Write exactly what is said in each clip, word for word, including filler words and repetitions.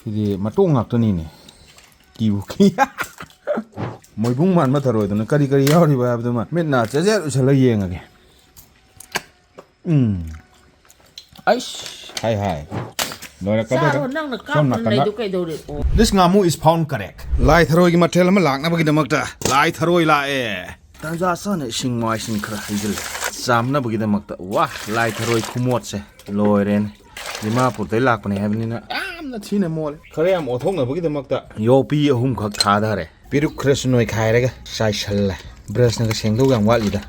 ꯁꯤꯗꯤ ꯃꯇꯣꯡ ꯉꯥꯛꯇꯅꯤꯅꯦ꯫ ꯀꯤꯕꯨ ꯀꯤ꯫ ꯃꯣꯏꯕꯨꯡ ꯃꯥꯟꯕ ꯊꯔꯣꯏꯗꯨꯅ ꯀꯔꯤ ꯀꯔꯤ ꯌꯥꯎꯔꯤꯕ ꯍꯥꯏꯕꯗꯨꯃ ꯃꯤꯠ ꯅꯥ ꯆꯦꯖꯦꯠ ꯎꯏꯁꯜꯂ ꯌꯦꯡꯉꯒꯦ꯫ ꯎꯝ꯫ ꯑꯩꯁ, ꯍꯥꯏ, ꯍꯥꯏ꯫ ꯂꯣꯏꯔꯛꯀꯗꯧꯔꯦ꯫ ꯆꯥꯔꯣ, ꯅꯪꯅ ꯁꯣꯝ ꯀꯥꯞꯇꯨꯅ ꯅꯥꯀꯟꯗ꯫ ꯂꯩꯗꯣ ꯀꯩꯗꯧꯔꯦ? ꯑꯣ꯫ This ꯉꯥꯃꯨ is found correct. ꯂꯥꯏ ꯊꯔꯣꯏꯒꯤ ꯃꯊꯦꯜ ꯑꯃ ꯂꯥꯛꯅꯕꯒꯤꯗꯃꯛꯇ ꯂꯥꯏ ꯊꯔꯣꯏ ꯂꯥꯛꯑꯦ꯫ ꯇꯥꯟꯖꯥ ꯆꯥꯅ ꯏꯁꯤꯡ ꯃꯥꯏꯁꯤꯡ ꯈꯔ ꯍꯩꯖꯤꯜꯂꯦ꯫ ꯆꯥꯝꯅꯕꯒꯤꯗꯃꯛꯇ꯫ ꯋꯥ, ꯂꯥꯏ ꯊꯔꯣꯏ ꯈꯨꯃꯣꯠꯁꯦ ꯂꯣꯏꯔꯦꯅꯦ꯫ ꯗꯤꯃꯥꯄꯨꯔꯗꯩ ꯂꯥꯛꯄꯅꯦ ꯍꯥꯏꯕꯅꯤꯅ ꯌꯥꯝꯅ ꯊꯤꯅ ꯃꯣꯠꯂꯦ꯫ ꯈꯔ ꯌꯥꯝ ꯑꯣꯠꯊꯣꯛꯅꯕꯒꯤꯗꯃꯛꯇ ꯌꯣꯄꯤ ꯑꯍꯨꯝꯈꯛ ꯊꯥꯗꯔꯦ꯫ ꯄꯤꯔꯨꯛ ꯈꯔꯁꯨ ꯅꯣꯏꯈꯥꯏꯔꯒ ꯆꯥꯏꯁꯜꯂꯦ꯫ ꯕ꯭ꯔꯁꯅꯒ ꯁꯦꯡꯗꯣꯛ ꯌꯥꯝ ꯋꯥꯠꯂꯤꯗ꯫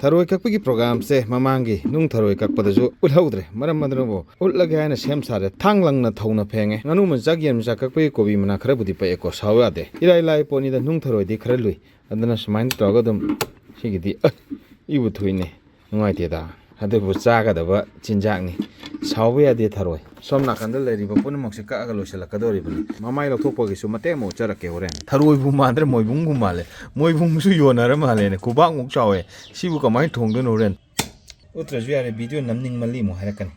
ꯊꯔꯣꯏ ꯀꯛꯄꯒꯤ ꯄ꯭ꯔꯣꯒ꯭ꯔꯥꯝꯁꯦ ꯃꯃꯥꯡꯒꯤ ꯅꯨꯡ ꯊꯔꯣꯏ ꯀꯛꯄꯗꯁꯨ ꯎꯠꯍꯧꯗ꯭ꯔꯦ꯫ ꯃꯔꯝ ꯑꯗꯨꯅꯕꯨ ꯎꯠꯂꯒꯦ ꯍꯥꯏꯅ ꯁꯦꯝ ꯁꯥꯔꯦ꯫ ꯊꯥꯡ ꯂꯪꯅ ꯊꯧꯅ ꯐꯦꯡꯉꯦ꯫ ꯉꯥꯅꯨ ꯃꯆꯥ ꯌꯦꯟ ꯃꯆꯥ ꯀꯛꯄꯒꯤ ꯀꯣꯕꯤ ꯃꯅꯥ ꯈꯔꯕꯨꯗꯤ ꯄꯛꯑꯦꯀꯣ, ꯁꯥꯎ ꯌꯥꯗꯦ꯫ ꯏꯔꯥꯏ ꯂꯥꯏ ꯄꯣꯠꯅꯤꯗ, ꯅꯨꯡ ꯊꯔꯣꯏꯗꯤ ꯈꯔ ꯂꯨꯏ꯫ ꯑꯗꯨꯅ ꯁꯨꯃꯥꯏꯅ ꯇꯧꯔꯒ ꯑꯗꯨꯝ ꯁꯤꯒꯤꯗꯤ, ꯑ, ꯏꯕꯨ ꯊꯣꯛꯏꯅꯦ꯫ ꯅꯨꯡꯉꯥꯏꯇꯦꯗ꯫ ꯑꯗꯨꯕꯨ ꯆꯥꯒꯗꯕ ꯆꯤꯟꯖꯥꯛꯅꯤ꯫ ꯁꯥꯎꯕ ꯌꯥꯗꯦ ꯊꯔꯣꯏ꯫ ꯁꯣꯝ ꯅꯥꯀꯟꯗ ꯂꯩꯔꯤꯕ ꯄꯨꯝꯅꯃꯛꯁꯦ ꯀꯛꯑꯒ ꯂꯣꯏꯁꯤꯜꯂꯛꯀꯗꯧꯔꯤꯕꯅꯤ꯫ ꯃꯃꯥꯏ ꯂꯧꯊꯣꯛꯄꯒꯤꯁꯨ ꯃꯇꯦꯛ ꯑꯃ ꯎꯠꯆꯔꯛꯀꯦ ꯍꯣꯔꯦꯟ꯫ ꯊꯔꯣꯏꯕꯨ ꯃꯥꯟꯗ꯭ꯔꯦ, ꯃꯣꯏꯕꯨꯡꯕꯨ ꯃꯥꯜꯂꯦ꯫ ꯃꯣꯏꯕꯨꯡꯁꯨ ꯌꯣꯟꯅꯔ ꯃꯥꯜꯂꯦꯅꯦ꯫ ꯈꯨꯕꯥꯛꯃꯨꯛ ꯆꯥꯎꯋꯦ꯫ ꯁꯤꯕꯨ ꯀꯃꯥꯏꯅ ꯊꯣꯡꯗꯣꯏꯅꯣ ꯍꯣꯔꯦꯟ? ꯎꯠꯇ꯭ꯔꯁꯨ ꯌꯥꯔꯦ, ꯚꯤꯗꯤꯑꯣ ꯅꯝꯅꯤꯡꯃꯜꯂꯤ ꯑꯃꯨꯛ ꯍꯥꯏꯔꯛꯀꯅꯤ꯫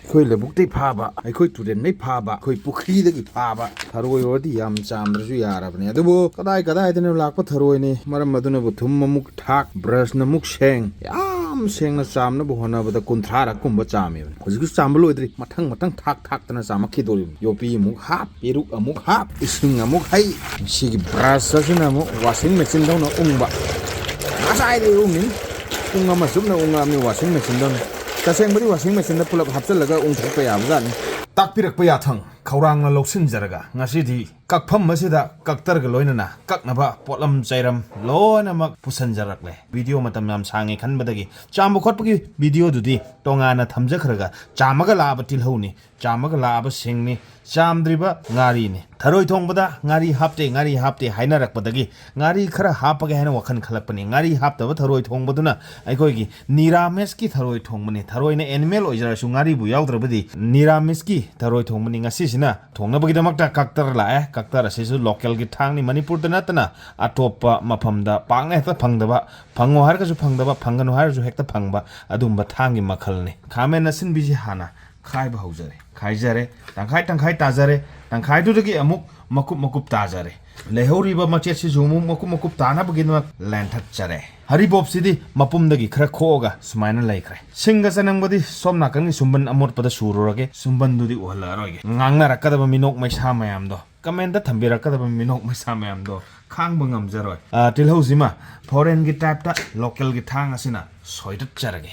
ꯑꯩꯈꯣꯏ ꯂꯧꯕꯨꯛꯇꯩ ꯐꯥꯕ, ꯑꯩꯈꯣꯏ ꯇꯨꯔꯦꯟꯗꯩ ꯐꯥꯕ, ꯑꯩꯈꯣꯏ ꯄꯨꯈ꯭ꯔꯤꯗꯒꯤ ꯐꯥꯕ ꯊꯔꯣꯏ ꯑꯣꯏꯔꯗꯤ ꯌꯥꯝ ꯆꯥꯝꯗ꯭ꯔꯁꯨ ꯌꯥꯔꯕꯅꯦ꯫ ꯑꯗꯨꯕꯨ ꯀꯗꯥꯏ ꯀꯗꯥꯏꯗꯅꯣ ꯂꯥꯛꯄ ꯊꯔꯣꯏꯅꯤ꯫ ꯃꯔꯝ ꯑꯗꯨꯅꯕꯨ ꯊꯨꯝ ꯑꯃꯨꯛ ꯊꯥꯛ, ꯕ꯭ꯔꯁꯅ ꯑꯃꯨꯛ ꯁꯦꯡ, ꯌꯥꯝ ꯁꯦꯡꯅ ꯆꯥꯝꯅꯕ ꯍꯣꯠꯅꯕꯗ ꯀꯨꯟꯊ꯭ꯔꯥꯔꯛ ꯀꯨꯝꯕ ꯆꯥꯝꯃꯦꯕ꯫ ꯍꯧꯖꯤꯛꯁꯨ ꯆꯥꯝꯕ ꯂꯣꯏꯗ꯭ꯔꯤ, ꯃꯊꯪ ꯃꯊꯪ ꯊꯥꯛ ꯊꯥꯛꯇꯅ ꯆꯥꯝꯃꯛꯈꯤꯗꯣꯔꯤꯕꯅꯤ꯫ ꯌꯣꯄꯤ ꯑꯃꯨꯛ ꯍꯥꯞ, ꯄꯦꯔꯨꯛ ꯑꯃꯨꯛ ꯍꯥꯞ, ꯏꯁꯤꯡ ꯑꯃꯨꯛ ꯍꯩ꯫ ꯁꯤꯒꯤ ꯕ꯭ꯔꯁ ꯑꯁꯤꯅ ꯑꯃꯨꯛ washing machine ꯗꯧꯅ ꯎꯪꯕ꯫ ꯉꯁꯥꯏꯗꯩ ꯎꯪꯉꯤꯅꯤ꯫ ꯄꯨꯡ ꯑꯃ ꯆꯨꯞꯅ ꯎꯪꯉꯛꯑꯕꯅꯤ washing machine ꯗꯧꯅ꯫ ꯇꯁꯦꯡꯕꯗꯤ washing machine ꯗ ꯄꯨꯂꯞ ꯍꯥꯞꯆꯤꯜꯂꯒ ꯎꯪꯊꯣꯛꯄ ꯌꯥꯕꯖꯥꯠꯅꯤ꯫ ꯇꯥꯛꯄꯤꯔꯛꯄ ꯌꯥꯊꯪ ꯈꯧꯔꯥꯡꯅ ꯂꯧꯁꯤꯟꯖꯔꯒ ꯉꯁꯤꯗꯤ ꯀꯛꯐꯝ ꯑꯁꯤꯗ ꯀꯛꯇꯔꯒ ꯂꯣꯏꯅꯅ ꯀꯛꯅꯕ ꯄꯣꯠꯂꯝ ꯆꯩꯔꯝ ꯂꯣꯏꯅꯃꯛ ꯄꯨꯁꯟꯖꯔꯛꯂꯦ꯫ ꯚꯤꯗꯤꯑꯣ ꯃꯇꯝ ꯌꯥꯝ ꯁꯥꯡꯉꯦ ꯈꯟꯕꯗꯒꯤ ꯆꯥꯝꯕ ꯈꯣꯠꯄꯒꯤ ꯚꯤꯗꯤꯑꯣꯗꯨꯗꯤ ꯇꯣꯉꯥꯟꯅ ꯊꯝꯖꯈ꯭ꯔꯒ ꯆꯥꯝꯃꯒ ꯂꯥꯛꯑꯕ ꯇꯤꯜꯍꯧꯅꯤ, ꯆꯥꯝꯃꯒ ꯂꯥꯛꯑꯕ ꯁꯤꯡꯅꯤ, ꯆꯥꯝꯗ꯭ꯔꯤꯕ ꯉꯥꯔꯤꯅꯤ꯫ ꯊꯔꯣꯏ ꯊꯣꯡꯕꯗ ꯉꯥꯔꯤ ꯍꯥꯞꯇꯦ, ꯉꯥꯔꯤ ꯍꯥꯞꯇꯦ ꯍꯥꯏꯅꯔꯛꯄꯗꯒꯤ ꯉꯥꯔꯤ ꯈꯔ ꯍꯥꯞꯄꯒꯦ ꯍꯥꯏꯅ ꯋꯥꯈꯜ ꯈꯜꯂꯛꯄꯅꯤ꯫ ꯉꯥꯔꯤ ꯍꯥꯞꯇꯕ ꯊꯔꯣꯏ ꯊꯣꯡꯕꯗꯨꯅ ꯑꯩꯈꯣꯏꯒꯤ ꯅꯤꯔꯥꯃꯤꯁꯀꯤ ꯊꯔꯣꯏ ꯊꯣꯡꯕꯅꯤ꯫ ꯊꯔꯣꯏꯅ animal ꯑꯣꯏꯖꯔꯁꯨ ꯉꯥꯔꯤꯕꯨ ꯌꯥꯎꯗ꯭ꯔꯕꯗꯤ ꯅꯤꯔꯥꯃꯤꯁꯀꯤ ꯊꯔꯣꯏ ꯊꯣꯡꯕꯅꯤ꯫ ꯉꯁꯤꯁꯤꯅ ꯊꯣꯡꯅꯕꯒꯤꯗꯃꯛꯇ ꯀꯛꯇꯔ ꯂꯥꯛꯑꯦ꯫ ꯀꯛꯇꯔ ꯑꯁꯤꯁꯨ local ꯒꯤ ꯊꯥꯡꯅꯤ꯫ ꯃꯅꯤꯄꯨꯔꯗ ꯅꯠꯇꯅ ꯑꯇꯣꯞꯄ ꯃꯐꯝꯗ ꯄꯥꯛꯅ ꯍꯦꯛꯇ ꯐꯪꯗꯕ, ꯐꯪꯉꯣ ꯍꯥꯏꯔꯒꯁꯨ ꯐꯪꯗꯕ, ꯐꯪꯒꯅꯨ ꯍꯥꯏꯔꯁꯨ ꯍꯦꯛꯇ ꯐꯪꯕ ꯑꯗꯨꯒꯨꯝꯕ ꯊꯥꯡꯒꯤ ꯃꯈꯜꯅꯤ꯫ ꯈꯥꯃꯦꯟ ꯑꯁꯤꯟꯕꯤꯁꯤ ꯍꯥꯟꯅ ꯈꯥꯏꯕ ꯍꯧꯖꯔꯦ꯫ ꯈꯥꯏꯖꯔꯦ꯫ ꯇꯪꯈꯥꯏ ꯇꯪꯈꯥꯏ ꯇꯥꯖꯔꯦ꯫ ꯇꯪꯈꯥꯏꯗꯨꯗꯒꯤ ꯑꯃꯨꯛ ꯃꯀꯨꯞ ꯃꯀꯨꯞ ꯇꯥꯖꯔꯦ꯫ ꯂꯩꯍꯧꯔꯤꯕ ꯃꯆꯦꯠꯁꯤꯁꯨ ꯑꯃꯨꯛ ꯃꯀꯨꯞ ꯃꯀꯨꯞ ꯇꯥꯅꯕꯒꯤꯗꯃꯛ ꯂꯦꯟꯊꯠꯆꯔꯦ꯫ ꯍꯔꯤꯕꯣꯞꯁꯤꯗꯤ ꯃꯄꯨꯝꯗꯒꯤ ꯈꯔ ꯈꯣꯛꯑꯒ ꯁꯨꯃꯥꯏꯅ ꯂꯩꯈ꯭ꯔꯦ꯫ ꯁꯤꯡꯒ ꯆꯅꯝꯒꯗꯤ ꯁꯣꯝ ꯅꯥꯀꯟꯒꯤ ꯁꯨꯝꯕꯟ ꯑꯃꯣꯠꯄꯗ ꯁꯨꯔꯨꯔꯒꯦ꯫ ꯁꯨꯝꯕꯟꯗꯨꯗꯤ ꯎꯍꯜꯂꯛꯑꯔꯣꯏꯒꯦ꯫ ꯉꯥꯡꯅꯔꯛꯀꯗꯕ ꯃꯤꯅꯣꯛ ꯃꯩꯁꯥ ꯃꯌꯥꯝꯗꯣ, ꯀꯃꯦꯟꯇ ꯊꯝꯕꯤꯔꯛꯀꯗꯕ ꯃꯤꯅꯣꯛ ꯃꯩꯁꯥ ꯃꯌꯥꯝꯗꯣ ꯈꯥꯡꯕ ꯉꯝꯖꯔꯣꯏ꯫ ꯑ, ꯇꯤꯜꯍꯧꯁꯤꯃ ꯐꯣꯔꯦꯟꯒꯤ ꯇꯥꯏꯞꯇ ꯂꯣꯀꯦꯜꯒꯤ ꯊꯥꯡ ꯑꯁꯤꯅ ꯁꯣꯏꯗꯠꯆꯔꯒꯦ꯫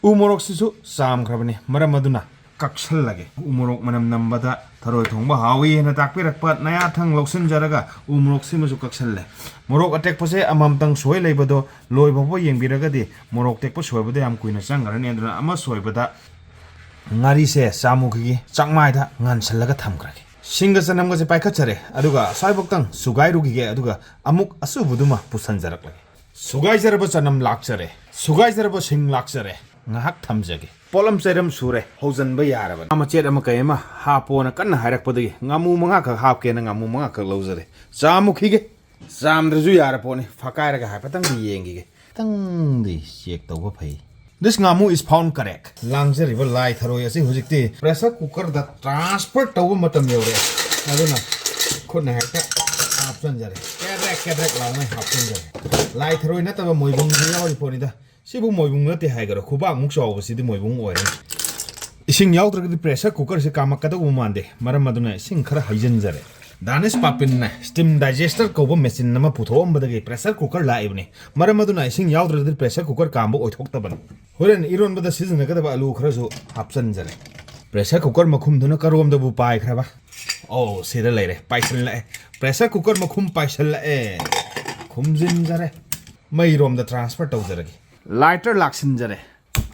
ꯎ ꯃꯣꯔꯣꯛꯁꯤꯁꯨ ꯆꯥꯝꯈ꯭ꯔꯕꯅꯤ, ꯃꯔꯝ ꯑꯗꯨꯅ ꯀꯛꯁꯜꯂꯒꯦ꯫ ꯎ ꯃꯣꯔꯣꯛ ꯃꯅꯝ ꯅꯝꯕꯗ ꯊꯔꯣꯏ ꯊꯣꯡꯕ ꯍꯥꯎꯏ ꯍꯥꯏꯅ ꯇꯥꯛꯄꯤꯔꯛꯄ ꯅꯌꯥꯊꯪ ꯂꯧꯁꯤꯟꯖꯔꯒ ꯎ ꯃꯣꯔꯣꯛꯁꯤꯃꯁꯨ ꯀꯛꯁꯜꯂꯦ꯫ ꯃꯣꯔꯣꯛ ꯑꯇꯦꯛꯄꯁꯦ ꯑꯃꯃꯝꯇꯪ ꯁꯣꯏ ꯂꯩꯕꯗꯣ ꯂꯣꯏ ꯐꯥꯎꯕ ꯌꯦꯡꯕꯤꯔꯒꯗꯤ ꯃꯣꯔꯣꯛ ꯇꯦꯛꯄ ꯁꯣꯏꯕꯗ ꯌꯥꯝ ꯀꯨꯏꯅ ꯆꯪꯈ꯭ꯔꯅꯤ꯫ ꯑꯗꯨꯅ ꯑꯃ ꯁꯣꯏꯕꯗ ꯉꯥꯔꯤꯁꯦ ꯆꯥꯃꯨꯛꯈꯤꯒꯦ, ꯆꯥꯛꯃꯥꯏꯗ ꯉꯥꯟꯁꯤꯜꯂꯒ ꯊꯝꯈ꯭ꯔꯒꯦ꯫ ꯁꯤꯡꯒ ꯆꯅꯝꯒꯁꯦ ꯄꯥꯏꯈꯠꯆꯔꯦ, ꯑꯗꯨꯒ ꯑꯁ꯭ꯋꯥꯏꯐꯥꯎꯇꯪ ꯁꯨꯒꯥꯏꯔꯨꯈꯤꯒꯦ, ꯑꯗꯨꯒ ꯑꯃꯨꯛ ꯑꯆꯨꯕꯗꯨꯃ ꯄꯨꯁꯟꯖꯔꯛꯂꯒꯦ꯫ ꯁꯨꯒꯥꯏꯖꯔꯕ ꯆꯅꯝ ꯂꯥꯛꯆꯔꯦ, ꯁꯨꯒꯥꯏꯖꯔꯕ ꯁꯤꯡ ꯂꯥꯛꯆꯔꯦ꯫ ꯉꯥꯏꯍꯥꯛ ꯊꯝꯖꯒꯦ꯫ ꯄꯣꯠꯂꯝ ꯆꯩꯔꯝ ꯁꯨꯔꯦ, ꯍꯧꯖꯤꯟꯕ ꯌꯥꯔꯕꯅꯤ꯫ ꯃꯆꯦꯠ ꯑꯃ ꯀꯩ ꯑꯃ ꯍꯥꯞꯄꯣꯅ ꯀꯟꯅ ꯍꯥꯏꯔꯛꯄꯗꯒꯤ ꯉꯥꯃꯨ ꯃꯉꯥꯈꯛ ꯍꯥꯞꯀꯦꯅ ꯉꯥꯃꯨ ꯃꯉꯥꯈꯛ ꯂꯧꯖꯔꯦ꯫ ꯆꯥꯃꯨꯛꯈꯤꯒꯦ꯫ ꯆꯥꯝꯗ꯭ꯔꯁꯨ ꯌꯥꯔ ꯄꯣꯠꯅꯤ, ꯐꯀꯥꯏꯔꯒ ꯍꯥꯏꯐꯦꯠꯇꯪꯗꯤ ꯌꯦꯡꯈꯤꯒꯦ꯫ ꯈꯤꯇꯪꯗꯤ ꯆꯦꯛ ꯇꯧꯕ ꯐꯩ꯫ This ꯉꯥꯃꯨ is found correct. ꯂꯥꯡꯖꯔꯤꯕ ꯂꯥꯏ ꯊꯔꯣꯏ ꯑꯁꯤ ꯍꯧꯖꯤꯛꯇꯤ ꯄ꯭ꯔꯦꯁꯔ ꯀꯨꯀꯔꯗ ꯇ꯭ꯔꯥꯟꯁꯐꯔ ꯇꯧꯕ ꯃꯇꯝ ꯌꯧꯔꯦ꯫ ꯑꯗꯨꯅ ꯈꯨꯠꯅ ꯍꯦꯛꯇ ꯍꯥꯞꯆꯤꯟꯖꯔꯦ꯫ ꯀꯦꯗ꯭ꯔꯦꯛ ꯀꯦꯗ꯭ꯔꯦꯛ ꯂꯥꯎꯉꯩ ꯍꯥꯞꯆꯤꯟꯖꯔꯦ꯫ ꯂꯥꯏ ꯊꯔꯣꯏ ꯅꯠꯇꯕ ꯃꯣꯏꯕꯨꯡꯁꯨ ꯌꯥꯎꯔꯤ ꯄꯣꯠꯅꯤꯗ꯫ ꯁꯤꯕꯨ ꯃꯣꯏꯕꯨꯡ ꯅꯠꯇꯦ ꯍꯥꯏꯒꯦꯔꯣ, ꯈꯨꯕꯥꯛꯃꯨꯛ ꯆꯥꯎꯕꯁꯤꯗꯤ ꯃꯣꯏꯕꯨꯡ ꯑꯣꯏꯔꯦ꯫ ꯏꯁꯤꯡ ꯌꯥꯎꯗ꯭ꯔꯒꯗꯤ ꯄ꯭ꯔꯦꯁꯔ ꯀꯨꯀꯔꯁꯦ ꯀꯥꯝꯃꯛꯀꯗꯧꯕ ꯃꯥꯟꯗꯦ, ꯃꯔꯝ ꯑꯗꯨꯅ ꯏꯁꯤꯡ ꯈꯔ ꯍꯩꯖꯤꯟꯖꯔꯦ꯫ ꯗꯥꯅꯤꯁ ꯄꯥꯄꯤꯟꯅ ꯁ꯭ꯇꯤꯝ ꯗꯥꯏꯖꯦꯁꯇꯔ ꯀꯧꯕ ꯃꯦꯆꯤꯟ ꯑꯃ ꯄꯨꯊꯣꯛꯑꯝꯕꯗꯒꯤ ꯄ꯭ꯔꯦꯁꯔ ꯀꯨꯀꯔ ꯂꯥꯛꯏꯕꯅꯤ, ꯃꯔꯝ ꯑꯗꯨꯅ ꯏꯁꯤꯡ ꯌꯥꯎꯗ꯭ꯔꯒꯗꯤ ꯄ꯭ꯔꯦꯁꯔ ꯀꯨꯀꯔ ꯀꯥꯝꯕ ꯑꯣꯏꯊꯣꯛꯇꯕꯅꯤ꯫ ꯍꯣꯔꯦꯟ ꯏꯔꯣꯟꯕꯗ ꯁꯤꯖꯤꯟꯅꯒꯗꯕ ꯑꯂꯨ ꯈꯔꯁꯨ ꯍꯥꯞꯆꯤꯟꯖꯔꯦ꯫ Pressure cooker ꯃꯈꯨꯝꯗꯨꯅ ꯀꯔꯣꯝꯗꯕꯨ ꯄꯥꯏꯈ꯭ꯔꯕ? ꯑꯣ, ꯁꯤꯗ ꯂꯩꯔꯦ, ꯄꯥꯏꯁꯤꯜꯂꯛꯑꯦ꯫ ꯄ꯭ꯔꯦꯁꯔ ꯀꯨꯀꯔ ꯃꯈꯨꯝ ꯄꯥꯏꯁꯤꯜꯂꯛꯑꯦ꯫ ꯈꯨꯝꯖꯤꯟꯖꯔꯦ꯫ ꯃꯩꯔꯣꯝꯗ ꯇ꯭ꯔꯥꯟꯁꯐꯔ ꯇꯧꯖꯔꯒꯦ꯫ ꯂꯥꯏꯇꯔ ꯂꯥꯛꯁꯤꯟꯖꯔꯦ꯫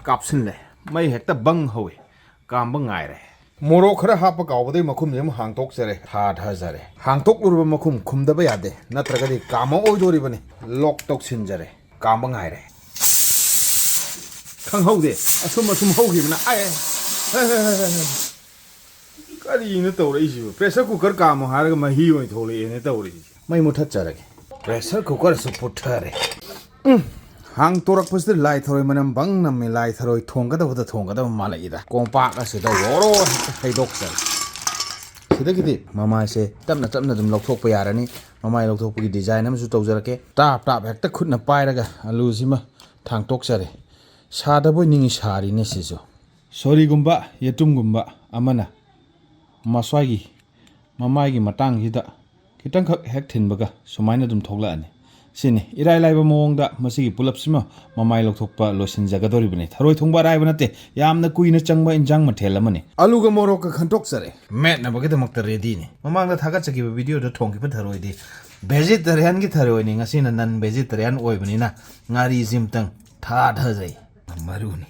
ꯀꯥꯞꯁꯤꯜꯂꯦ꯫ ꯃꯩ ꯍꯦꯛꯇ ꯕꯪ ꯍꯧꯏ꯫ ꯀꯥꯝꯕ ꯉꯥꯏꯔꯦ꯫ ꯃꯣꯔꯣꯛ ꯈꯔ ꯍꯥꯞꯄ ꯀꯥꯎꯕꯗꯒꯤ ꯃꯈꯨꯝꯁꯦ ꯑꯃꯨꯛ ꯍꯥꯡꯇꯣꯛꯆꯔꯦ꯫ ꯊꯥꯊꯖꯔꯦ꯫ ꯍꯥꯡꯇꯣꯛꯂꯨꯔꯕ ꯃꯈꯨꯝ ꯈꯨꯝꯗꯕ ꯌꯥꯗꯦ, ꯅꯠꯇ꯭ꯔꯒꯗꯤ ꯀꯥꯝꯃꯛꯑꯣꯏꯗꯣꯔꯤꯕꯅꯤ꯫ ꯂꯣꯛ ꯇꯧꯁꯤꯟꯖꯔꯦ꯫ ꯀꯥꯝꯕ ꯉꯥꯏꯔꯦ꯫ ꯈꯪꯍꯧꯗꯦ꯫ ꯑꯁꯨꯝ ꯑꯁꯨꯝ ꯍꯧꯈꯤꯕꯅ꯫ ꯑꯥꯏ! ꯍꯦ, ꯍꯦ, ꯍꯦ, ꯍꯦ, ꯍꯦ꯫ ꯀꯔꯤꯅꯣ ꯇꯧꯔꯛꯏꯁꯤꯕꯨ? ꯄ꯭ꯔꯦꯁꯔ ꯀꯨꯀꯔ ꯀꯥꯝꯃꯣ ꯍꯥꯏꯔꯒ ꯃꯍꯤ ꯑꯣꯏꯅ ꯊꯣꯛꯂꯛꯑꯦꯅꯦ ꯇꯧꯔꯤꯁꯦ꯫ ꯃꯩ ꯃꯨꯊꯠꯆꯔꯒꯦ꯫ ꯄ꯭ꯔꯦꯁꯔ ꯀꯨꯀꯔꯁꯨ ꯄꯨꯊꯔꯦ꯫ ꯎꯝ꯫ ꯍꯥꯡꯇꯣꯔꯛꯄꯁꯤꯗ ꯂꯥꯏ ꯊꯔꯣꯏ ꯃꯅꯝ ꯕꯪ ꯅꯝꯃꯤ꯫ ꯂꯥꯏ ꯊꯔꯣꯏ ꯊꯣꯡꯒꯗꯕꯗ ꯊꯣꯡꯒꯗꯕ ꯃꯥꯜꯂꯛꯏꯗ꯫ ꯀꯣꯝꯄꯥꯛ ꯑꯁꯤꯗ ꯑꯣꯔꯣ ꯍꯦꯛꯇ ꯍꯩꯗꯣꯛꯆꯔꯦ꯫ ꯁꯤꯗꯒꯤꯗꯤ ꯃꯃꯥꯏꯁꯦ ꯇꯞꯅ ꯇꯞꯅ ꯑꯗꯨꯝ ꯂꯧꯊꯣꯛꯄ ꯌꯥꯔꯅꯤ꯫ ꯃꯃꯥꯏ ꯂꯧꯊꯣꯛꯄꯒꯤ design ꯑꯃꯁꯨ ꯇꯧꯖꯔꯛꯀꯦ꯫ ꯇꯥꯞ ꯇꯥꯞ ꯍꯦꯛꯇ ꯈꯨꯠꯅ ꯄꯥꯏꯔꯒ ꯑꯂꯨꯁꯤꯃ ꯊꯥꯡꯇꯣꯛꯆꯔꯦ꯫ ꯁꯥꯗꯕꯣꯏ ꯅꯤꯡꯉꯤ ꯁꯥꯔꯤꯅꯦ ꯁꯤꯁꯨ꯫ ꯁꯣꯔꯤꯒꯨꯝꯕ ꯌꯦꯇꯨꯝꯒꯨꯝꯕ ꯑꯃꯅ ꯃꯁ꯭ꯋꯥꯏꯒꯤ ꯃꯃꯥꯏꯒꯤ ꯃꯇꯥꯡꯁꯤꯗ ꯈꯤꯇꯪꯈꯛ ꯍꯦꯛ ꯊꯤꯟꯕꯒ ꯁꯨꯃꯥꯏꯅ ꯑꯗꯨꯝ ꯊꯣꯛꯂꯛꯑꯅꯤ꯫ ꯁꯤꯅꯤ ꯏꯔꯥꯏ ꯂꯥꯏꯕ ꯃꯑꯣꯡꯗ ꯃꯁꯤꯒꯤ ꯄꯨꯂꯞꯁꯤꯃ ꯃꯃꯥꯏ ꯂꯧꯊꯣꯛꯄ ꯂꯣꯏꯁꯤꯟꯖꯒꯗꯧꯔꯤꯕꯅꯤ꯫ ꯊꯔꯣꯏ ꯊꯣꯡꯕ ꯑꯔꯥꯏꯕ ꯅꯠꯇꯦ, ꯌꯥꯝꯅ ꯀꯨꯏꯅ ꯆꯪꯕ ꯏꯟꯖꯥꯡ ꯃꯊꯦꯜ ꯑꯃꯅꯤ꯫ ꯑꯂꯨꯒ ꯃꯣꯔꯣꯛꯀ ꯈꯟꯇꯣꯛꯆꯔꯦ, ꯃꯦꯠꯅꯕꯒꯤꯗꯃꯛꯇ readyꯅꯤ꯫ ꯃꯃꯥꯡꯗ ꯊꯥꯒꯠꯆꯈꯤꯕ videoꯗ ꯊꯣꯡꯈꯤꯕ ꯊꯔꯣꯏꯗꯤ vegetarianꯒꯤ ꯊꯔꯣꯏꯅꯤ, ꯉꯁꯤꯅ non vegetarian ꯑꯣꯏꯕꯅꯤꯅ ꯉꯥꯔꯤꯁꯤꯝꯇꯪ ꯊꯥꯗꯖꯩ꯫ ꯃꯔꯨꯅꯤ꯫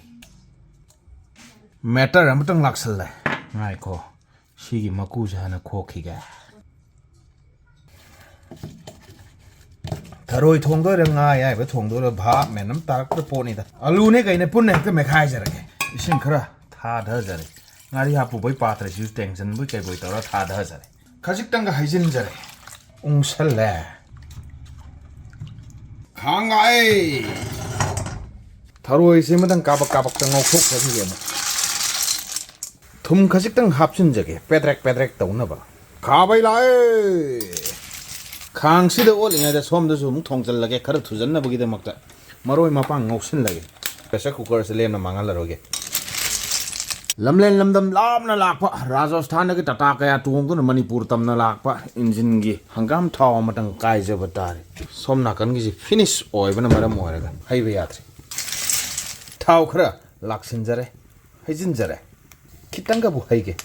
Matter ꯑꯃꯇꯪ ꯂꯥꯛꯁꯜꯂꯦ꯫ ꯉꯥꯏꯈꯣ, ꯁꯤꯒꯤ ꯃꯀꯨꯁꯦ ꯍꯥꯟꯅ ꯈꯣꯛꯈꯤꯒꯦ꯫ ꯊꯔꯣꯏ ꯊꯣꯡꯗꯣꯏꯔꯥ ꯉꯥ ꯑꯌꯥꯏꯕ ꯊꯣꯡꯗꯣꯏꯔꯥ ꯚꯥꯞ ꯃꯦꯟ ꯑꯃ ꯇꯥꯔꯛꯇ꯭ꯔ ꯄꯣꯠꯅꯤꯗ꯫ ꯑꯂꯨꯅꯦ ꯀꯩꯅꯦ ꯄꯨꯟꯅ ꯍꯦꯛꯇ ꯃꯦꯠꯈꯥꯏꯖꯔꯒꯦ꯫ ꯏꯁꯤꯡ ꯈꯔ ꯊꯥꯗꯖꯔꯦ꯫ ꯉꯥꯔꯤ ꯍꯥꯞꯄꯨꯕꯩ ꯄꯥꯇ꯭ꯔꯁꯤꯁꯨ ꯇꯦꯡꯁꯤꯟꯕꯣꯏ ꯀꯩꯕꯣꯏ ꯇꯧꯔ ꯊꯥꯗꯖꯔꯦ꯫ ꯈꯖꯤꯛꯇꯪꯒ ꯍꯩꯖꯤꯟꯖꯔꯦ꯫ ꯎꯪꯁꯜꯂꯦ꯫ ꯈꯥꯡ ꯂꯥꯛꯑꯦ꯫ ꯊꯔꯣꯏꯁꯦ ꯑꯃꯇꯪ ꯀꯥꯕꯛ ꯀꯥꯕꯛꯇ ꯉꯧꯊꯣꯛꯆꯈꯤꯒꯦ ꯑꯃꯨꯛ꯫ ꯊꯨꯝ ꯈꯖꯤꯛꯇꯪ ꯍꯥꯞꯆꯤꯟꯖꯒꯦ, ꯄꯦꯗ꯭ꯔꯦꯛ ꯄꯦꯗ꯭ꯔꯦꯛ ꯇꯧꯅꯕ꯫ ꯈꯥꯕꯩ ꯂꯥꯛꯑꯦ꯫ ꯈꯥꯡꯁꯤꯗ ꯑꯣꯠꯂꯤꯉꯩꯗ ꯁꯣꯝꯗꯁꯨ ꯑꯃꯨꯛ ꯊꯣꯡꯖꯤꯜꯂꯒꯦ, ꯈꯔ ꯊꯨꯖꯟꯅꯕꯒꯤꯗꯃꯛꯇ꯫ ꯃꯔꯣꯏ ꯃꯄꯥꯡ ꯉꯧꯁꯤꯜꯂꯒꯦ꯫ Pressure cookerꯁꯦ ꯂꯦꯝꯅ ꯃꯥꯡꯍꯜꯂꯔꯣꯏꯒꯦ꯫ ꯂꯝꯂꯦꯟ ꯂꯝꯗꯝ ꯂꯥꯞꯅ ꯂꯥꯛꯄ, ꯔꯥꯖꯁꯊꯥꯟꯗꯒꯤ ꯇꯥꯇꯥ ꯀꯌꯥ ꯇꯣꯡꯗꯨꯅ ꯃꯅꯤꯄꯨꯔ ꯇꯝꯅ ꯂꯥꯛꯄ ꯏꯟꯖꯤꯟꯒꯤ ꯍꯪꯒꯥꯝ ꯊꯥꯎ ꯑꯃꯇꯪ ꯀꯥꯏꯖꯕ ꯇꯥꯔꯦ꯫ ꯁꯣꯝ ꯅꯥꯀꯟꯒꯤꯁꯤ finish ꯑꯣꯏꯕꯅ ꯃꯔꯝ ꯑꯣꯏꯔꯒ ꯍꯩꯕ ꯌꯥꯗ꯭ꯔꯦ꯫ ꯊꯥꯎ ꯈꯔ ꯂꯥꯛꯁꯤꯟꯖꯔꯦ, ꯍꯩꯖꯤꯟꯖꯔꯦ꯫ ꯈꯤꯇꯪꯒꯕꯨ ꯍꯩꯒꯦ꯫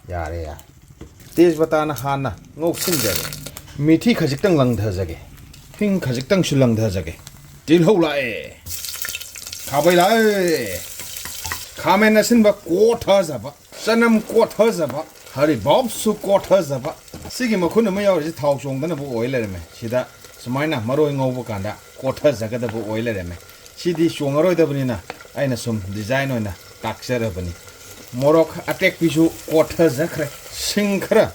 ꯌꯥꯔꯦ, ꯌꯥꯔꯦ꯫ ꯇꯦꯖꯄꯇꯥꯅ ꯍꯥꯟꯅ ꯉꯧꯁꯤꯟꯖꯔꯦ꯫ ꯃꯤꯊꯤ ꯈꯖꯤꯛꯇꯪ ꯂꯪꯊꯖꯒꯦ꯫ ꯍꯤꯡ ꯈꯖꯤꯛꯇꯪꯁꯨ ꯂꯪꯊꯖꯒꯦ꯫ ꯇꯤꯜꯍꯧ ꯂꯥꯛꯑꯦ꯫ ꯈꯥꯕꯩ ꯂꯥꯛꯑꯦ꯫ ꯈꯥꯃꯦꯟ ꯑꯁꯤꯟꯕ ꯀꯣꯠꯊꯖꯕ꯫ ꯆꯅꯝ ꯀꯣꯠꯊꯖꯕ꯫ ꯍꯔꯤꯕꯣꯞꯁꯨ ꯀꯣꯠꯊꯖꯕ꯫ ꯁꯤꯒꯤ ꯃꯈꯨꯟ ꯑꯃ ꯌꯥꯎꯔꯤꯁꯤ ꯊꯥꯎ ꯆꯣꯡꯗꯅꯕ ꯑꯣꯏ ꯂꯩꯔꯝꯃꯦ꯫ ꯁꯤꯗ ꯁꯨꯃꯥꯏꯅ ꯃꯔꯣꯏ ꯉꯧꯕ ꯀꯥꯟꯗ ꯀꯣꯠꯊꯖꯒꯗꯕ ꯑꯣꯏ ꯂꯩꯔꯝꯃꯦ꯫ ꯁꯤꯗꯤ ꯆꯣꯡꯉꯔꯣꯏꯗꯕꯅꯤꯅ ꯑꯩꯅ ꯁꯨꯝ design ꯑꯣꯏꯅ ꯇꯥꯛꯆꯔꯕꯅꯤ꯫ ꯃꯣꯔꯣꯛ ꯑꯇꯦꯛꯄꯤꯁꯨ ꯀꯣꯠꯊꯖꯈ꯭ꯔꯦ꯫ ꯁꯤꯡ ꯈꯔ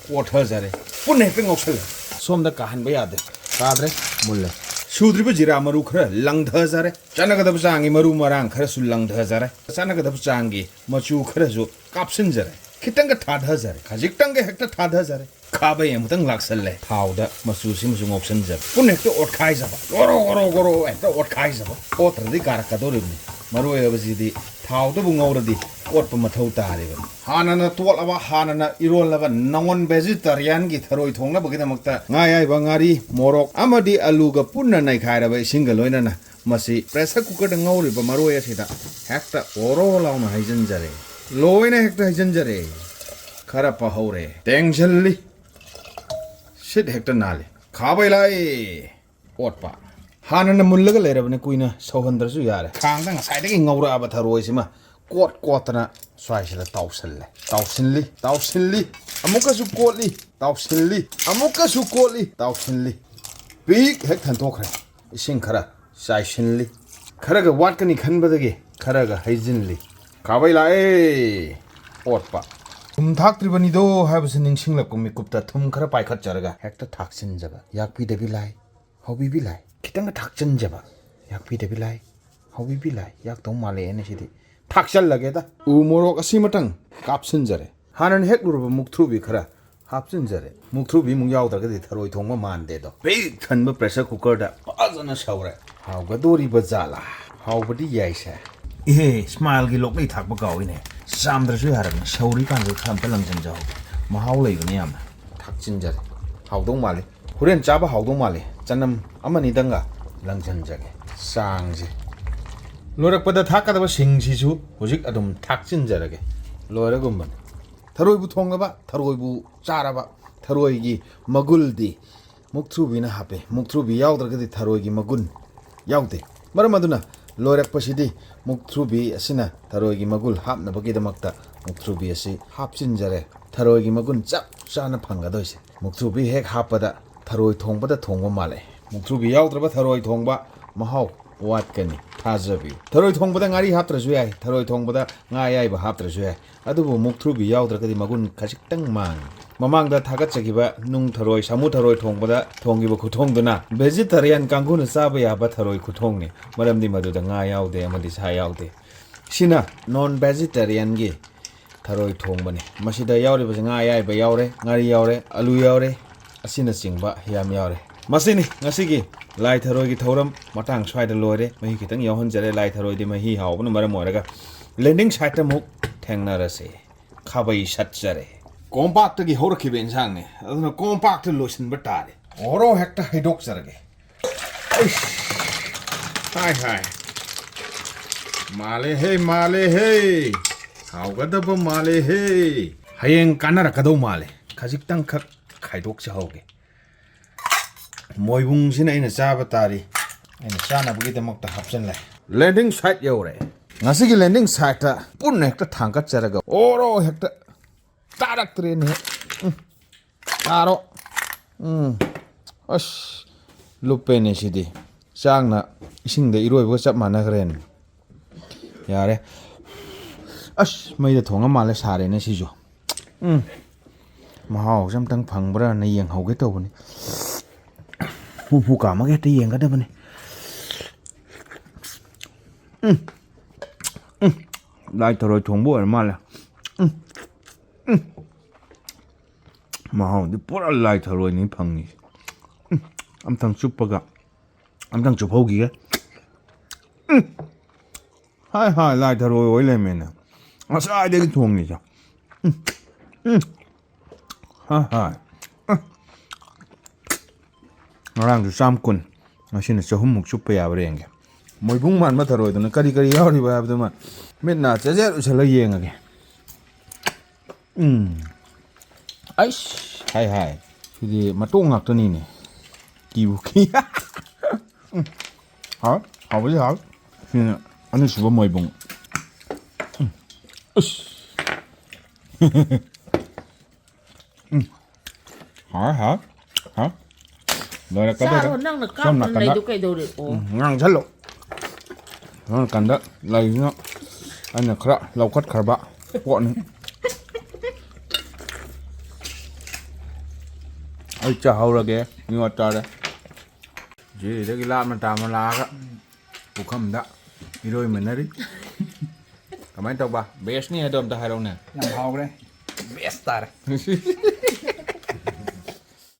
ꯀꯣꯠꯊꯖꯔꯦ꯫ ꯄꯨꯟꯅ ꯍꯦꯛꯇ ꯉꯧꯁꯜꯂꯦ꯫ ꯁꯣꯝꯗ ꯀꯥꯍꯟꯕ ꯌꯥꯗꯦ꯫ ꯀꯥꯗ꯭ꯔꯦ꯫ ꯃꯨꯜꯂꯦ꯫ ꯁꯨꯗ꯭ꯔꯤꯕ ꯖꯤꯔꯥ ꯃꯔꯨ ꯈꯔ ꯂꯪꯊꯖꯔꯦ꯫ ꯆꯥꯟꯅꯒꯗꯕ ꯆꯥꯡꯒꯤ ꯃꯔꯨ ꯃꯔꯥꯡ ꯈꯔꯁꯨ ꯂꯪꯊꯖꯔꯦ꯫ ꯆꯥꯟꯅꯒꯗꯕ ꯆꯥꯡꯒꯤ ꯃꯆꯨ ꯈꯔꯁꯨ ꯀꯥꯞꯁꯤꯟꯖꯔꯦ꯫ ꯈꯤꯇꯪꯒ ꯊꯥꯗꯖꯔꯦ, ꯈꯖꯤꯛꯇꯪꯒ ꯍꯦꯛꯇ ꯊꯥꯗꯖꯔꯦ꯫ ꯈꯥꯕꯩ ꯑꯃꯨꯛꯇꯪ ꯂꯥꯛꯁꯜꯂꯦ꯫ ꯊꯥꯎꯗ ꯃꯆꯨꯁꯤꯃꯁꯨ ꯉꯧꯁꯟꯖꯕ, ꯄꯨꯟꯅ ꯍꯦꯛꯇ ꯑꯣꯠꯈꯥꯏꯖꯕ, ꯒꯣꯔꯣ ꯒꯣꯔꯣ ꯒꯣꯔꯣ ꯍꯦꯛꯇ ꯑꯣꯠꯈꯥꯏꯖꯕ꯫ ꯑꯣꯠꯇ꯭ꯔꯗꯤ ꯀꯥꯔꯛꯀꯗꯧꯔꯤꯕꯅꯤ꯫ ꯃꯔꯣꯏ ꯍꯥꯏꯕꯁꯤꯗꯤ ꯊꯥꯎꯗꯕꯨ ꯉꯧꯔꯗꯤ ꯑꯣꯠꯄ ꯃꯊꯧ ꯇꯥꯔꯤꯕꯅꯤ꯫ ꯍꯥꯟꯅꯅ ꯇꯣꯠꯂꯕ, ꯍꯥꯟꯅꯅ ꯏꯔꯣꯜꯂꯕ ꯅꯣꯟ ꯚꯦꯖꯤꯇꯔꯤꯌꯥꯟꯒꯤ ꯊꯔꯣꯏ ꯊꯣꯡꯅꯕꯒꯤꯗꯃꯛꯇ ꯉꯥ ꯑꯌꯥꯏꯕ, ꯉꯥꯔꯤ, ꯃꯣꯔꯣꯛ ꯑꯃꯗꯤ ꯑꯂꯨꯒ ꯄꯨꯟꯅ ꯅꯩꯈꯥꯏꯔꯕ ꯏꯁꯤꯡꯒ ꯂꯣꯏꯅꯅ ꯃꯁꯤ ꯄ꯭ꯔꯦꯁꯔ ꯀꯨꯀꯔꯗ ꯉꯧꯔꯤꯕ ꯃꯔꯣꯏ ꯑꯁꯤꯗ ꯍꯦꯛꯇ ꯑꯣꯔꯣ ꯂꯥꯎꯅ ꯍꯩꯖꯤꯟꯖꯔꯦ꯫ ꯂꯣꯏꯅ ꯍꯦꯛꯇ ꯍꯩꯖꯤꯟꯖꯔꯦ꯫ ꯈꯔ ꯄꯍꯧꯔꯦ꯫ ꯇꯦꯡꯁꯤꯜꯂꯤ꯫ ꯁꯤꯠ ꯍꯦꯛꯇ ꯅꯥꯜꯂꯤ꯫ ꯈꯥꯕꯩ ꯂꯥꯛꯏ꯫ ꯑꯣꯠꯄ꯫ ꯍꯥꯟꯅꯅ ꯃꯨꯜꯂꯒ ꯂꯩꯔꯕꯅꯤ, ꯀꯨꯏꯅ ꯁꯧꯍꯟꯗ꯭ꯔꯁꯨ ꯌꯥꯔꯦ꯫ ꯈꯥꯡꯗ ꯉꯁꯥꯏꯗꯒꯤ ꯉꯧꯔꯛꯑꯕ ꯊꯔꯣꯏꯁꯤꯃ ꯀꯣꯠ ꯀꯣꯠꯇꯅ ꯁ꯭ꯋꯥꯏꯁꯤꯗ ꯇꯥꯎꯁꯜꯂꯦ꯫ ꯇꯥꯎꯁꯤꯜꯂꯤ, ꯇꯥꯎꯁꯤꯜꯂꯤ꯫ ꯑꯃꯨꯛꯀꯁꯨ ꯀꯣꯠꯂꯤ, ꯇꯥꯎꯁꯤꯜꯂꯤ꯫ ꯑꯃꯨꯛꯀꯁꯨ ꯀꯣꯠꯂꯤ, ꯇꯥꯎꯁꯤꯜꯂꯤ꯫ ꯄꯤꯛ ꯍꯦꯛ ꯊꯟꯗꯣꯛꯈ꯭ꯔꯦ꯫ ꯏꯁꯤꯡ ꯈꯔ ꯆꯥꯏꯁꯤꯜꯂꯤ꯫ ꯈꯔꯒ ꯋꯥꯠꯀꯅꯤ ꯈꯟꯕꯗꯒꯤ ꯈꯔꯒ ꯍꯩꯖꯤꯜꯂꯤ꯫ ꯈꯥꯕꯩ ꯂꯥꯛꯑꯦ꯫ ꯑꯣꯠꯄ꯫ ꯊꯨꯝ ꯊꯥꯛꯇ꯭ꯔꯤꯕꯅꯤꯗꯣ ꯍꯥꯏꯕꯁꯤ ꯅꯤꯡꯁꯤꯡꯂꯛꯄ ꯃꯤꯀꯨꯞꯇ ꯊꯨꯝ ꯈꯔ ꯄꯥꯏꯈꯠꯆꯔꯒ ꯍꯦꯛꯇ ꯊꯥꯛꯆꯤꯟꯖꯕ꯫ ꯌꯥꯛꯄꯤꯗꯕꯤ ꯂꯥꯏ, ꯍꯧꯕꯤꯕꯤ ꯂꯥꯏ꯫ ꯈꯤꯇꯪꯒ ꯊꯥꯛꯆꯤꯟꯖꯕ꯫ ꯌꯥꯛꯄꯤꯗꯕꯤ ꯂꯥꯏ, ꯍꯧꯕꯤꯕꯤ ꯂꯥꯏ꯫ ꯌꯥꯛꯇꯧ ꯃꯥꯜꯂꯦ ꯑꯩꯅ ꯁꯤꯗꯤ꯫ ꯊꯥꯛꯆꯜꯂꯒꯦꯗ꯫ ꯎ ꯃꯣꯔꯣꯛ ꯑꯁꯤꯃꯇꯪ ꯀꯥꯞꯁꯤꯟꯖꯔꯦ꯫ ꯍꯥꯟꯅꯅ ꯍꯦꯛꯂꯨꯔꯕ ꯃꯨꯛꯊ꯭ꯔꯨꯕꯤ ꯈꯔ ꯍꯥꯞꯆꯤꯟꯖꯔꯦ꯫ ꯃꯨꯛꯊ꯭ꯔꯨꯕꯤ ꯑꯃꯨꯛ ꯌꯥꯎꯗ꯭ꯔꯒꯗꯤ ꯊꯔꯣꯏ ꯊꯣꯡꯕ ꯃꯥꯟꯗꯦꯗꯣ꯫ ꯄꯤꯛ ꯊꯟꯕ ꯄ꯭ꯔꯦꯁꯔ ꯀꯨꯀꯔꯗ ꯐꯖꯅ ꯁꯧꯔꯦ꯫ ꯍꯥꯎꯒꯗꯣꯔꯤꯕ ꯖꯥꯠꯂꯥ? ꯍꯥꯎꯕꯗꯤ ꯌꯥꯏꯁꯦ꯫ ꯏꯍꯦ, ꯁ꯭ꯃꯥꯏꯜꯒꯤ ꯂꯣꯛꯂꯩ ꯊꯥꯛꯄ ꯀꯥꯎꯏꯅꯦ꯫ ꯆꯥꯝꯗ꯭ꯔꯁꯨ ꯌꯥꯔꯕꯅꯤ, ꯁꯧꯔꯤꯀꯥꯟꯗ ꯈꯔ ꯑꯝꯇ ꯂꯪꯁꯤꯟꯖꯍꯧꯒꯦ꯫ ꯃꯍꯥꯎ ꯂꯩꯕꯅꯤ ꯌꯥꯝꯅ꯫ ꯊꯥꯛꯆꯤꯟꯖꯔꯦ꯫ ꯍꯥꯎꯗꯧ ꯃꯥꯜꯂꯤ꯫ ꯍꯣꯔꯦꯟ ꯆꯥꯕ ꯍꯥꯎꯗꯧ ꯃꯥꯜꯂꯤ꯫ ꯆꯅꯝ ꯑꯃꯅꯤꯗꯪꯒ ꯂꯪꯁꯤꯟꯖꯒꯦ꯫ ꯆꯥꯡꯁꯦ꯫ ꯂꯣꯏꯔꯛꯄꯗ ꯊꯥꯛꯀꯗꯕ ꯁꯤꯡꯁꯤꯁꯨ ꯍꯧꯖꯤꯛ ꯑꯗꯨꯝ ꯊꯥꯛꯆꯤꯟꯖꯔꯒꯦ꯫ ꯂꯣꯏꯔꯒꯨꯝꯕꯅꯤ꯫ ꯊꯔꯣꯏꯕꯨ ꯊꯣꯡꯂꯕ, ꯊꯔꯣꯏꯕꯨ ꯆꯥꯔꯕ, ꯊꯔꯣꯏꯒꯤ ꯃꯒꯨꯜꯗꯤ ꯃꯨꯛꯊ꯭ꯔꯨꯕꯤꯅ ꯍꯥꯞꯄꯦ꯫ ꯃꯨꯛꯊ꯭ꯔꯨꯕꯤ ꯌꯥꯎꯗ꯭ꯔꯒꯗꯤ ꯊꯔꯣꯏꯒꯤ ꯃꯒꯨꯟ ꯌꯥꯎꯗꯦ꯫ ꯃꯔꯝ ꯑꯗꯨꯅ ꯂꯣꯏꯔꯛꯄꯁꯤꯗꯤ ꯃꯨꯛꯊ꯭ꯔꯨꯕꯤ ꯑꯁꯤꯅ ꯊꯔꯣꯏꯒꯤ ꯃꯒꯨꯜ ꯍꯥꯞꯅꯕꯒꯤꯗꯃꯛꯇ ꯃꯨꯛꯊ꯭ꯔꯨꯕꯤ ꯑꯁꯤ ꯍꯥꯞꯆꯤꯟꯖꯔꯦ꯫ ꯊꯔꯣꯏꯒꯤ ꯃꯒꯨꯟ ꯆꯞ ꯆꯥꯅ ꯐꯪꯒꯗꯣꯏꯁꯦ꯫ ꯃꯨꯛꯊ꯭ꯔꯨꯕꯤ ꯍꯦꯛ ꯍꯥꯞꯄꯗ ꯊꯔꯣꯏ ꯊꯣꯡꯕꯗ ꯊꯣꯡꯕ ꯃꯥꯜꯂꯦ꯫ ꯃꯨꯛꯊ꯭ꯔꯨꯕꯤ ꯌꯥꯎꯗ꯭ꯔꯕ ꯊꯔꯣꯏ ꯊꯣꯡꯕ ꯃꯍꯥꯎ ꯋꯥꯠꯀꯅꯤ꯫ ꯊꯥꯖꯕꯤꯌꯨ꯫ ꯊꯔꯣꯏ ꯊꯣꯡꯕꯗ ꯉꯥꯔꯤ ꯍꯥꯞꯇ꯭ꯔꯁꯨ ꯌꯥꯏ꯫ ꯊꯔꯣꯏ ꯊꯣꯡꯕꯗ ꯉꯥ ꯑꯌꯥꯏꯕ ꯍꯥꯞꯇ꯭ꯔꯁꯨ ꯌꯥꯏ꯫ ꯑꯗꯨꯕꯨ ꯃꯨꯛꯊ꯭ꯔꯨꯕꯤ ꯌꯥꯎꯗ꯭ꯔꯒꯗꯤ ꯃꯒꯨꯟ ꯈꯖꯤꯛꯇꯪ ꯃꯥꯡꯉꯤ꯫ ꯃꯃꯥꯡꯗ ꯊꯥꯒꯠꯆꯈꯤꯕ ꯅꯨꯡ ꯊꯔꯣꯏ, ꯁꯥꯃꯨ ꯊꯔꯣꯏ ꯊꯣꯡꯕꯗ ꯊꯣꯡꯈꯤꯕ ꯈꯨꯊꯣꯡꯗꯨꯅ vegetarian ꯀꯥꯡꯕꯨꯅ ꯆꯥꯕ ꯌꯥꯕ ꯊꯔꯣꯏ ꯈꯨꯊꯣꯡꯅꯤ꯫ ꯃꯔꯝꯗꯤ ꯃꯗꯨꯗ ꯉꯥ ꯌꯥꯎꯗꯦ ꯑꯃꯗꯤ ꯁꯥ ꯌꯥꯎꯗꯦ꯫ ꯁꯤꯅ non vegetarianꯒꯤ ꯊꯔꯣꯏ ꯊꯣꯡꯕꯅꯤ꯫ ꯃꯁꯤꯗ ꯌꯥꯎꯔꯤꯕꯁꯤ ꯉꯥ ꯑꯌꯥꯏꯕ ꯌꯥꯎꯔꯦ, ꯉꯥꯔꯤ ꯌꯥꯎꯔꯦ, ꯑꯂꯨ ꯌꯥꯎꯔꯦ, ꯑꯁꯤꯅꯆꯤꯡꯕ ꯌꯥꯝ ꯌꯥꯎꯔꯦ꯫ ꯃꯁꯤꯅꯤ ꯉꯁꯤꯒꯤ ꯂꯥꯏ ꯊꯔꯣꯏꯒꯤ ꯊꯧꯔꯝ꯫ ꯃꯇꯥꯡ ꯁ꯭ꯋꯥꯏꯗ ꯂꯣꯏꯔꯦ꯫ ꯃꯍꯤ ꯈꯤꯇꯪ ꯌꯥꯎꯍꯟꯖꯔꯦ꯫ ꯂꯥꯏ ꯊꯔꯣꯏꯗꯤ ꯃꯍꯤ ꯍꯥꯎꯕꯅ ꯃꯔꯝ ꯑꯣꯏꯔꯒ landing siteꯇ ꯑꯃꯨꯛ ꯊꯦꯡꯅꯔꯁꯦ꯫ ꯈꯥꯕꯩ ꯁꯠꯆꯔꯦ꯫ ꯀꯣꯝꯄꯥꯛꯇꯒꯤ ꯍꯧꯔꯛꯈꯤꯕ ꯏꯟꯁꯥꯡꯅꯤ, ꯑꯗꯨꯅ ꯀꯣꯝꯄꯥꯛꯇ ꯂꯣꯏꯁꯤꯟꯕ ꯇꯥꯔꯦ꯫ ꯑꯣꯔꯣ ꯍꯦꯛꯇ ꯍꯩꯗꯣꯛꯆꯔꯒꯦ꯫ ꯑꯩꯁ! ꯍꯥꯏ, ꯍꯥꯏ꯫ ꯃꯥꯜꯂꯦ ꯍꯦ, ꯃꯥꯜꯂꯦ ꯍꯦ꯫ ꯍꯥꯎꯒꯗꯕ ꯃꯥꯜꯂꯦ ꯍꯦ꯫ ꯍꯌꯦꯡ ꯀꯥꯟꯅꯔꯛꯀꯗꯧ ꯃꯥꯜꯂꯦ꯫ ꯈꯖꯤꯛꯇꯪꯈꯛ ꯈꯥꯏꯗꯣꯛꯆꯍꯧꯒꯦ꯫ ꯃꯣꯏꯕꯨꯡꯁꯤꯅ ꯑꯩꯅ ꯆꯥꯕ ꯇꯥꯔꯤ꯫ ꯑꯩꯅ ꯆꯥꯅꯕꯒꯤꯗꯃꯛꯇ ꯍꯥꯞꯆꯤꯜꯂꯦ꯫ Landing site ꯌꯧꯔꯦ꯫ ꯉꯁꯤꯒꯤ landing siteꯇ ꯄꯨꯟꯅ ꯍꯦꯛꯇ ꯊꯥꯡꯒꯠꯆꯔꯒ ꯑꯣꯔꯣ ꯍꯦꯛꯇ ꯇꯥꯔꯛꯇ꯭ꯔꯦꯅꯦ꯫ ꯎꯝ꯫ ꯇꯥꯔꯣ꯫ ꯎꯝ꯫ ꯑꯁ, ꯂꯨꯞꯄꯦꯅꯦ ꯁꯤꯗꯤ꯫ ꯆꯥꯛꯅ ꯏꯁꯤꯡꯗ ꯏꯔꯣꯏꯕꯒ ꯆꯞ ꯃꯥꯟꯅꯈ꯭ꯔꯦꯅꯦ꯫ ꯌꯥꯔꯦ꯫ ꯑꯁ, ꯃꯩꯗ ꯊꯣꯡꯉ ꯃꯥꯜꯂꯦ, ꯁꯥꯔꯦꯅꯦ ꯁꯤꯁꯨ꯫ ꯎꯝ꯫ ꯃꯍꯥꯎꯁꯦ ꯑꯝꯇꯪ ꯐꯪꯕ꯭ꯔꯥꯅ ꯌꯦꯡꯍꯧꯒꯦ ꯇꯧꯕꯅꯤ꯫ ꯐꯨ ꯐꯨ ꯀꯥꯝꯃꯒ ꯍꯦꯛꯇ ꯌꯦꯡꯒꯗꯕꯅꯤ꯫ ꯎꯝ꯫ ꯎꯝ꯫ ꯂꯥꯏ ꯊꯔꯣꯏ ꯊꯣꯡꯕ ꯑꯣꯏꯔ ꯃꯥꯜꯂꯦ꯫ ꯎꯝ꯫ ꯎꯝ꯫ ꯃꯍꯥꯎꯗꯤ ꯄꯨꯔꯥ ꯂꯥꯏ ꯊꯔꯣꯏꯅꯤ ꯐꯪꯉꯤꯁꯦ꯫ ꯎꯝ꯫ ꯑꯝꯇꯪ ꯆꯨꯞꯄꯒ, ꯑꯝꯇꯪ ꯆꯨꯞꯍꯧꯈꯤꯒꯦ꯫ ꯎꯝ꯫ ꯍꯥꯏ ꯍꯥꯏ, ꯂꯥꯏ ꯊꯔꯣꯏ ꯑꯣꯏ ꯂꯩꯔꯝꯃꯦꯅꯦ꯫ ꯉꯁꯥꯏꯗꯒꯤ ꯊꯣꯡꯉꯤꯁꯦ꯫ ꯎꯝ, ꯎꯝ꯫ ꯍꯥꯏ ꯍꯥꯏ꯫ ꯎꯝ꯫ ꯉꯔꯥꯡꯁꯨ ꯆꯥꯝ ꯀꯨꯟ, ꯉꯁꯤꯅ ꯆꯍꯨꯝꯃꯨꯛ ꯆꯨꯞꯄ ꯌꯥꯕ꯭ꯔꯥ ꯌꯦꯡꯒꯦ꯫ ꯃꯣꯏꯕꯨꯡ ꯃꯥꯟꯕ ꯊꯔꯣꯏꯗꯨꯅ ꯀꯔꯤ ꯀꯔꯤ ꯌꯥꯎꯔꯤꯕ ꯍꯥꯏꯕꯗꯨꯃ ꯃꯤꯠ ꯅꯥ ꯆꯦꯖꯦꯠ ꯎꯏꯁꯜꯂ ꯌꯦꯡꯉꯒꯦ꯫ ꯎꯝ꯫ ꯑꯩꯁ! ꯍꯥꯏ ꯍꯥꯏ꯫ ꯁꯤꯗꯤ ꯃꯇꯣꯡ ꯉꯥꯛꯇꯅꯤꯅꯦ꯫ ꯀꯤꯕꯨ ꯀꯤ꯫ ꯎꯝ꯫ ꯍꯥꯎ, ꯍꯥꯎꯕꯗꯤ ꯍꯥꯎ꯫ ꯁꯤꯅ ꯑꯅꯤꯁꯨꯕ ꯃꯣꯏꯕꯨꯡ꯫ ꯎꯝ꯫ ꯑꯁ! ꯎꯝ꯫ ꯍꯥꯎ, ꯍꯥꯎ, ꯍꯥꯎ꯫ ꯂꯣꯏꯔꯛꯀꯗꯧꯔꯦ꯫ ꯆꯥꯔꯣ, ꯅꯪꯅ ꯁꯣꯝ ꯀꯥꯞꯇꯅ ꯅꯥꯀꯟꯗ ꯂꯩꯗꯣ ꯀꯩꯗꯧꯔꯦ? ꯑꯣ꯫ ꯎꯝ, ꯉꯥꯡꯁꯜꯂꯣ꯫ ꯁꯣꯝ ꯅꯥꯀꯟꯗ ꯂꯩꯁꯤꯅ ꯑꯩꯅ ꯈꯔ ꯂꯧꯈꯠꯈ꯭ꯔꯕ ꯄꯣꯠꯅꯤ꯫ ꯑꯩ ꯆꯥꯍꯧꯔꯒꯦ꯫ ꯃꯤ ꯋꯥ ꯇꯥꯔꯦ꯫ ꯖꯤꯔꯤꯗꯒꯤ ꯂꯥꯞꯅ ꯇꯥꯅ ꯂꯥꯛꯑꯒ ꯄꯨꯈꯝꯗ ꯏꯔꯣꯏꯃꯤꯟꯅꯔꯤ꯫ ꯀꯃꯥꯏꯅ ꯇꯧꯕ? ꯕꯦꯁꯅꯤ ꯍꯥꯏꯗꯣ ꯑꯝꯇ ꯍꯥꯏꯔꯛꯎꯅꯦ꯫ ꯌꯥꯝ ꯍꯥꯎꯈ꯭ꯔꯦ꯫ ꯕꯦꯁ ꯇꯥꯔꯦ꯫